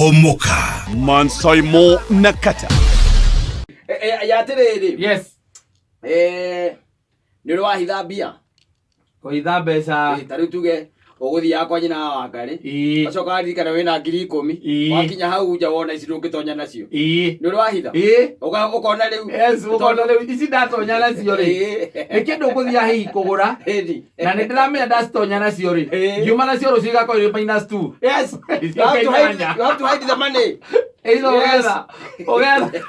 Hũmũka. Mansaimo Nakata. Ya atĩrĩrĩ. Yes. Nĩ ũrĩ wahitha mbia? Kũhitha mbeca. Ta rĩu tuge ũgũthiaga kwa nyina wa Wangarĩ, ũgacoka waririkana wĩna 10,000, wakinya hau nja wona ici ndũngĩtonya nacio. Nĩ ũrĩ wahitha? Ĩĩ. Ũkona rĩu. Yes, ũkona rĩu ici ndatonya nacio rĩ. Nĩ kĩndũ ũgũthiaga hihi kũgũra. Na nĩ ndĩramenya ndacitonya nacio rĩ. Ngiuma nacio rũciũ igakorwo irĩ minus two. Yes. You have to hide, you have to hide the money. Either ũgetha. Ũgetha.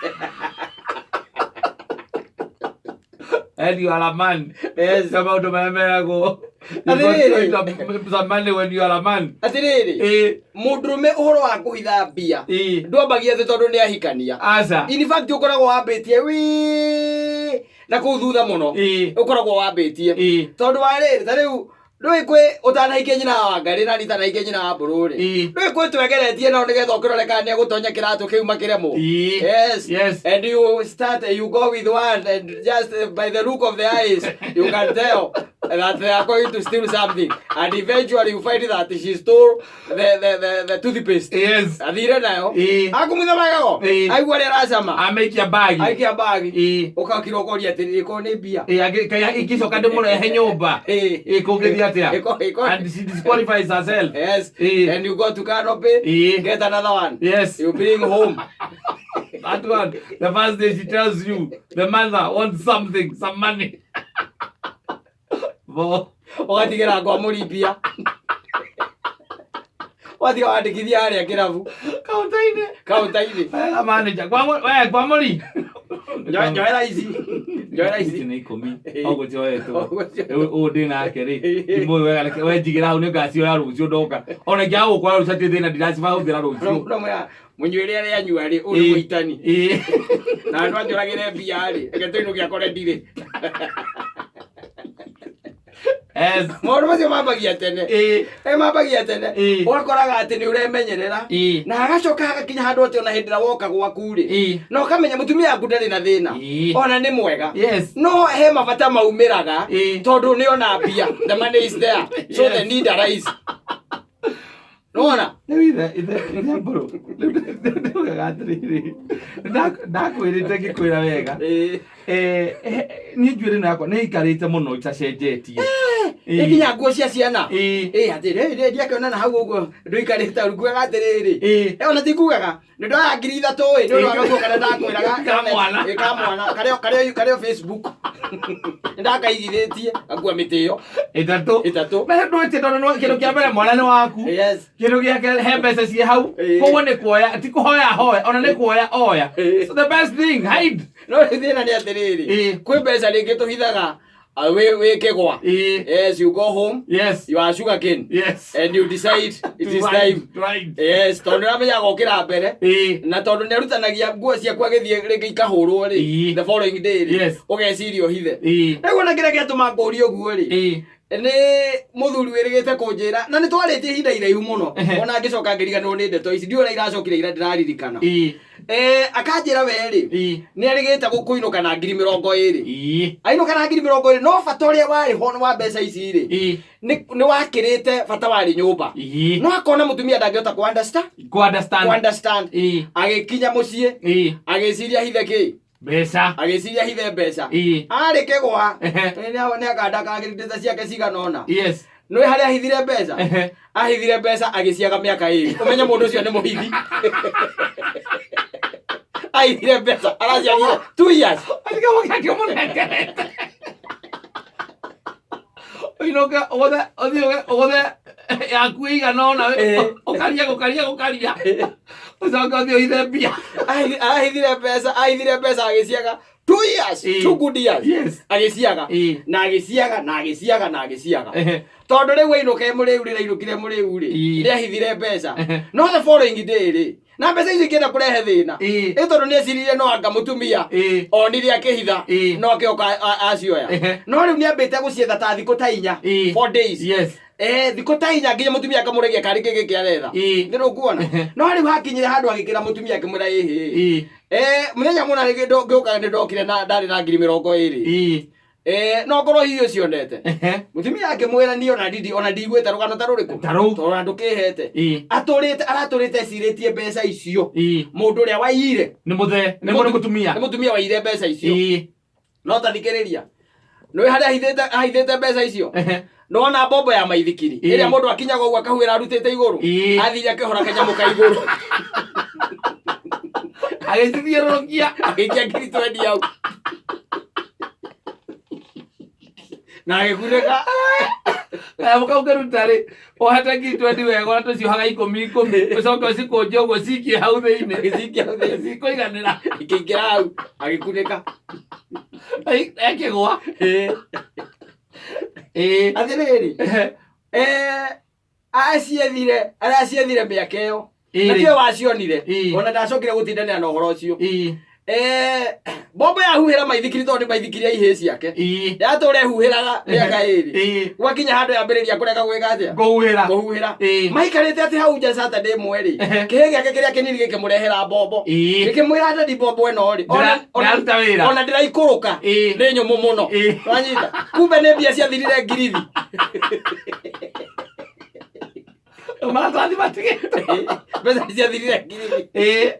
And you are a man. Yes. Nĩ maũndũ marĩa meragwo. Atĩrĩrĩ. You got some money when you are a man. Atĩrĩrĩ. Mũndũrũme ũhoro wa kũhitha mbia ndwambagia thĩ tondũ nĩ ahikania. Aca. In fact ũkoragwo wambĩtie wii na kũu thutha mũno. Ũkoragwo wambĩtie. Tondũ wa rĩrĩ ta rĩu ndũĩ kwĩ ũtanahikia nyina wa Wangarĩ na niĩ itanahikia nyina wa Mbũrũ rĩ. Ndũĩ kwĩ twegeretie nao nĩgetha ũkĩrore kana nĩegũtonya kĩratũ kĩu makĩremwo. Yes. Yes. And you start, you go with one and just by the look of the eyes you can tell that they are going to steal something and eventually you find that she stole the toothpaste. Yes. Athire nayo. Akumutha magego. Aigua ũrĩa aracama. Ameikia bagi. Aikia bagi. Ũgakira ũkoria atĩrĩrĩ ko nĩ mbia. Ĩĩ, ingĩcoka ndĩmũrehe nyũmba. Ĩĩ, kũngĩthiĩ atĩa? And she disqualifies herself. Yes. And you go to Canopy, get another one. Yes. You bring home. That one, the first day she tells you the mother wants something, some money. Bo. Ũgatigĩra ngwa mũri mbia. Watiga wandĩkithia harĩa kĩrabu. Kaunta-inĩ. Kaunta-inĩ. Wega manager. Kwa we kwa mũri. Njoera ici. Njoera ici. Ici nĩ ikũmi. Oguo cioetwo. Rĩu ũũ ndĩ nake rĩ. Ndimũĩ wega reke we njigĩra hau nĩngacioya rũciũ ndoka. Ona ingĩaga gũkora rũciũ hatirĩ thĩna ndiracibahũthĩra rũciũ. No mwĩra mũnyuĩre arĩa anyua rĩ, ũyũ nĩ mũitani. Na andũ anjũragĩre mbia rĩ, reke tũinũke akore ndirĩ. Yes. Maũndũ macio mambagia tene. Mambagia tene. Ũgakoraga atĩ nĩ ũremenyerera. Na hagacoka hagakinya handũ atĩ ona hĩndĩ ĩrĩa woka gwaku rĩ, na ũkamenya mũtumia waku ndarĩ na thĩna. Ona nĩ mwega. Yes. No he mabata maumĩraga tondũ nĩ ona mbia. The money is there. So the need arise. Nĩwona? Rĩu ithe mbũrũ rĩu ndaugaga atĩrĩrĩ, ndakwĩrĩte ngĩkwĩra wega. Niĩ njuĩrĩ ĩno yakwa nĩ ĩikarĩte mũno itacenjetie. Ĩ nginya nguo cia ciana. Ĩ atĩrĩrĩ, ndiakĩona na hau ũguo ndũikarĩte hau nguaga atĩrĩrĩ. Ona ti ngugaga nĩ ndoya 3,000 ĩ nĩ ũndũ wa gakuo karĩa ndakwĩraga. Ka mwana. Ĩ, ka mwana karĩa Facebook nĩ ndakaigithĩtie gakua mĩtĩ ĩyo. Ĩtatũ. Ĩtatũ. Na ndwĩtie tondũ nĩ kĩndũ kĩa mbere mwana nĩ waku. Yes. Kĩndũ gĩa kerĩ he mbeca ciĩ hau. Koguo nĩ kuoya ti kũhoya hoya ona nĩ kuoya oya. So the best thing hide. No rĩu thĩna nĩ atĩrĩrĩ, kwĩ mbeca rĩngĩ tũhithaga wĩ kĩgwa. Yes, you go home. Yes. You are sugar cane. Yes. And you decide it is To hide, time. to hide. Yes, tondũ nĩ ũramenya agokĩra mbere. Na tondũ nĩ arutanagia nguo ciaku agĩthiĩ rĩngĩ ikahũrwo rĩ. The following day rĩ. Yes. Ũgeciria ũhithe. Rĩu ona kĩrĩa gĩatũma ngũrie ũguo rĩ. Nĩ mũthuri wĩrĩgĩte kũnjĩra na nĩ twarĩtie ihinda iraihu mũno ona ngĩcoka ngĩriganĩrwo nĩ ndeto ici ndiũĩ ũrĩa iracokire ira ndĩraririkana. Akanjĩra we rĩ nĩ erĩgĩte kũinũka na 20,000. Ainũka na 20,000 no bata ũrĩa warĩ ho wa mbeca ici rĩ nĩ wakĩrĩte bata warĩ nyũmba. No akona mũtumia ndangĩhota kũ understand. Kũ understand. Kũ understand. Agĩkinya mũciĩ agĩciria hithe kĩ? Mbeca. Agĩciria hithe mbeca. Arĩ kĩgwa. Nĩ akanda kagĩrĩte ciake cigana ũna. Yes. Nĩ harĩa ahithire mbeca? Ahithire mbeca agĩciaga mĩaka ĩrĩ. Ũmenye mũndũ ũcio nĩ mũhithi. Ahithire mbeca araciagire 2 years. Atiga gũkĩakĩ ũmũnengerete. Ũinũke ũgũthe ũthiĩ ũgũthe yaku ĩigana ũna ũkaria gũkaria gũkaria ũcoke ũthiĩ ũhithe mbia. Ahithire mbeca agĩciaga 2 years, 2 good years. Yes. Agĩciaga. Na agĩciaga na agĩciaga na agĩciaga. Tondũ rĩu ainũka e mũrĩu rĩrĩa ainũkire mũrĩu rĩ, nĩ ahithire mbeca. No the following day rĩ, na mbeca icio ikĩenda kũrehe thĩna. Ĩ tondũ nĩ eciririe no anga mũtumia onire akĩhitha no akĩoka acioya. No rĩu nĩ ambĩte gũcietha ta thikũ ta inya, 4 days. Yes. Thikũ ta inya nginya mũtumia akamũregia karĩ kĩ gĩkĩ aretha. Nĩ rũkuona. No rĩu hakinyire handũ agĩkĩra mũtumia akĩmwĩra ĩhĩ. Mũthenya mũna ngĩũka nĩ ndokire na ndarĩ na 20,000. No ngorwo hihi ũcionete. Ehe. Mũtumia akĩmwĩra niĩ ona ndindi ona ndiguĩte rũgano ta rũrĩkũ. Ta rũu. Tondũ ona ndũkĩhete. Ĩĩ. Atũrĩte aratũrĩte ecirĩtie mbeca icio. Ĩĩ. Mũndũ ũrĩa waiyire. Nĩ mũthee, nĩ mũtumia. Nĩ mũtumia waiyire mbeca icio. Ĩĩ. No ta thikĩrĩria. Nĩũĩ harĩa ahithĩte mbeca icio? Ehe. Nĩwona mbombo ya maithikiri Ĩĩ. ĩrĩa mũndũ akinyaga ũguo akahuĩra arutĩte igũrũ. Ĩĩ. Athire akĩhora kanyamũ ka igũrũ. Agĩcithiũrũrũkia. Agĩikia ngiri twendi hau. Na agĩkunĩka. Kanyamũ kau keruta rĩ, wohete ngiri twendi wega ona tũciohaga ikũmi ikũmi, ũcoke ũcikũnje ũguo cikie hau thĩinĩ. Agĩcikia hau thĩinĩ. Cikũiganĩra. Ikĩingĩra hau agĩkunĩka. Ekĩgwa. Ĩĩ. Atĩrĩrĩ. Aciethire, araciethire mĩaka ĩyo. Na tiwe wacionire. Ĩĩ. Ona ndacokire gũtindanĩra na ũhoro ũcio. Ĩĩ. Mbombo yahuhĩra maithikiri tondũ nĩ maithikiri ya ihĩĩ ciake. Ĩĩ. Yatũra ĩhuhĩraga mĩaka ĩrĩ. Ĩĩ. Gwakinya handũ yambĩrĩria kũrega gwĩka atĩa? Kũhuhĩra. Kũhuhĩra. Ĩĩ. Maikarĩte atĩ hau nja Saturday ĩmwe rĩ. Ehe. Kĩhĩĩ gĩake kĩrĩa kĩnini gĩkĩmũrehera mbombo. Ĩĩ. Gĩkĩmwĩra daddy mbombo ĩno rĩ. Ndĩraruta wĩra. Ona ndĩraikũrũka. Ĩĩ. Nĩ nyũmũ mũno. Ĩĩ. Wanyita. Kumbe nĩ mbia ciathirire ngirithi. Maratathi matigĩtwo. Mbeca ciathirire ngirithi. Ĩĩ.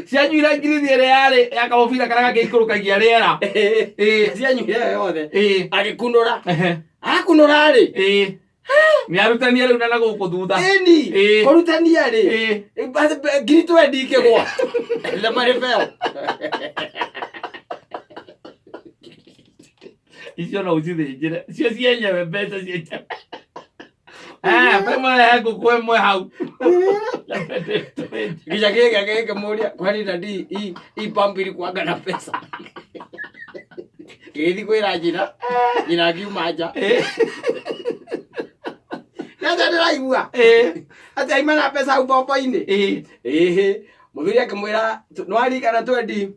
Cianyuire ngirithi ĩrĩa yarĩ ya kamũbira karĩa gangĩikũrũkagia rĩera. Ĩĩ. Cianyuire yothe. Ĩĩ. Agĩkunũra. Ehe. Akunũra rĩ. Ĩĩ. Nĩ arutania rĩu na gũkũ thutha. Ĩni. Ĩĩ. Kũrutania rĩ. Ĩĩ. Ngiri twendi ikĩgwa. Na marĩ beo. Icio no ũcithĩnjĩre. Cio cienyewe mbeca cienyewe. He ngũkũ ĩmwe hau. Nginya kĩhĩĩ gĩake gĩkĩmũria kwani daddy hii pump ilikuwaga na pesa. Gĩgĩthiĩ kwĩra nyina. Nyina akiuma nja. Ĩĩ. Nĩatĩa ndĩraigua? Ĩĩ. Atĩ aima na mbeca hau mbombo-inĩ. Ĩĩ. Ĩhĩ. Mũthuri akĩmwĩra nĩwaririkana 2015.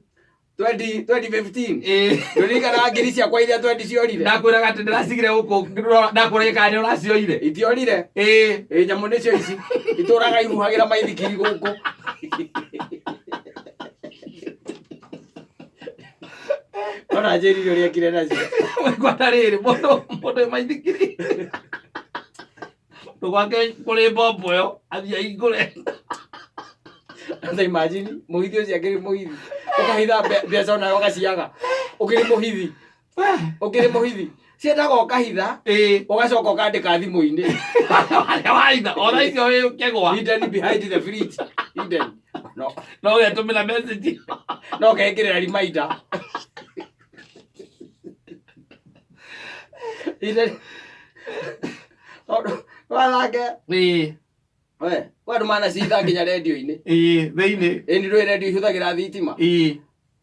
Ĩĩ. Ndũririkanaga ngiri ciakwa iria twendi ciorire. Ndakwĩraga atĩ ndĩracigire gũkũ ndakũragia kana nĩ ũracioire. Itiorire. Ĩĩ. Ĩ nyamũ nĩcio ici. Itũraga ihuhagĩra maithikiri gũkũ. Ona njĩrire ũrĩa ekire nacio. Gwata rĩrĩ mũndũ wĩ maithikiri. Ndũgwake kũrĩ mbombo ĩyo athiĩ ahingũre. Sasa imagine mũhithi ũcio akĩrĩ mũhithi. Ũkahitha mbeca onawe ũgaciaga. Ũkĩrĩ mũhithi. Ũkĩrĩ mũhithi. Ciendaga ũkahitha. Ĩĩ. Ũgacoka ũkandĩka thimũ-inĩ. Harĩa wahitha ona icio wĩ ũkĩgwa. Hidden behind the fridge. Hidden. No. No ũgetũmĩra message. No ũkekĩrĩra reminder. Hidden. Tondũ wathake. Ĩĩ. We, andũ manacitha nginya rendio-inĩ. Ĩĩ, thĩinĩ. Ĩni ndũĩ rendio ihũthagĩra thitima. Ĩĩ.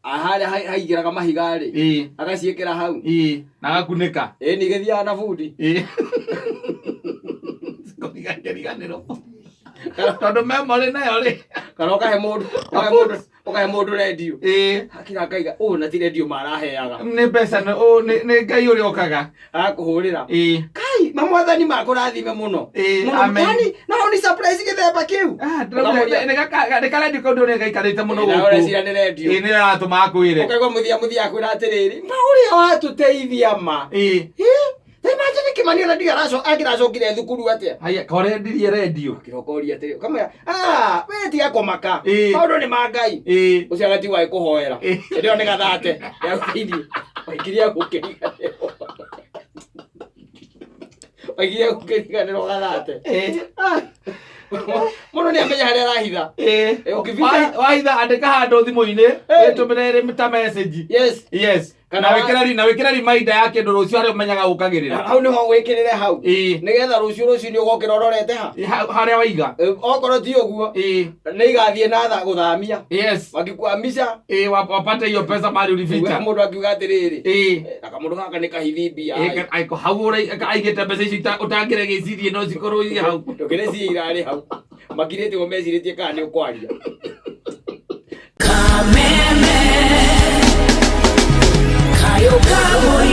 Harĩa haingĩraga mahiga rĩ. Ĩĩ. Agaciĩkĩra hau. Ĩĩ, na agakunĩka. Ĩni gĩthiaga na bundi. Ĩĩ. Kũriganĩrwo. Tondũ memory nayo rĩ. Kana ũkahe mũndũ, ũkahe mũndũ rendio. Ĩĩ. Akira akaiga, ũũ na ti rendio maraheaga. Nĩ mbeca nĩ Ngai ũrĩa ũkaga. Agakũhũrĩra. Ĩĩ. Kai, mamwathani makũrathime mũno. Ĩĩ, Mũno. amen. Yaani, no ni surprise gĩthemba kĩu. Nĩ karendio kau ndĩrona gaikarĩte mũno Ĩĩ, na gũkũ. ũreciria nĩ rendio. Ĩĩ, nĩ aratũma akwĩre. Ũkaigua mũthia akwĩra atĩrĩrĩ, ma ũrĩa watũteithia ma. Ĩĩ. Ta imagine Kĩmani ona ndiga angĩracokire thukuru atĩa? Haya, korendirie rendio. Kĩrokoria atĩrĩ, ũkamwĩra, we tiga kũmaka. Ĩĩ. Maũndũ nĩ ma Ngai. Ĩĩ. Ũcio agatigwo agĩkũhoera. Ĩĩ. Hĩndĩ ĩyo nĩ gathate. Ya thĩinĩ. Waikirie gũkĩriganĩrwo. Waikirie gũkĩriganĩrwo gathate. Ĩĩ. Mũndũ nĩ amenya harĩa arahitha. Ĩĩ. Ĩĩ, ũkĩbika- Wahitha andĩka handũ thimũ-inĩ, Ĩĩ. wĩtũmĩre ĩrĩ ta message. Yes. Yes. Kana Na wĩkĩre reminder ya kĩndũ rũciũ harĩa ũmenyaga ũkagĩrĩra. Hau nĩho wĩkĩrĩre hau. Ĩĩ. Nĩgetha rũciũ rũciũ ũgokĩra ũrorete ha. Harĩa waiga. Okorwo ti ũguo, Ĩĩ. nĩ igathiĩ na tha gũthamia. Yes. Wakikwamisha. Ĩĩ, wapate hiyo pesa mahali ulificha. Mũndũ akiuga atĩrĩrĩ. Ĩĩ. Na kamũndũ gaka nĩ kahithi mbia. Ĩĩ, hau aigĩte mbeca icio ũtangĩregĩcirie no cikorwo irĩ hau. Ndũkĩreciria irarĩ hau. Makirĩte ũguo mecirĩtie kana nĩ ũkwaria. Kameme. Kayo kamwe.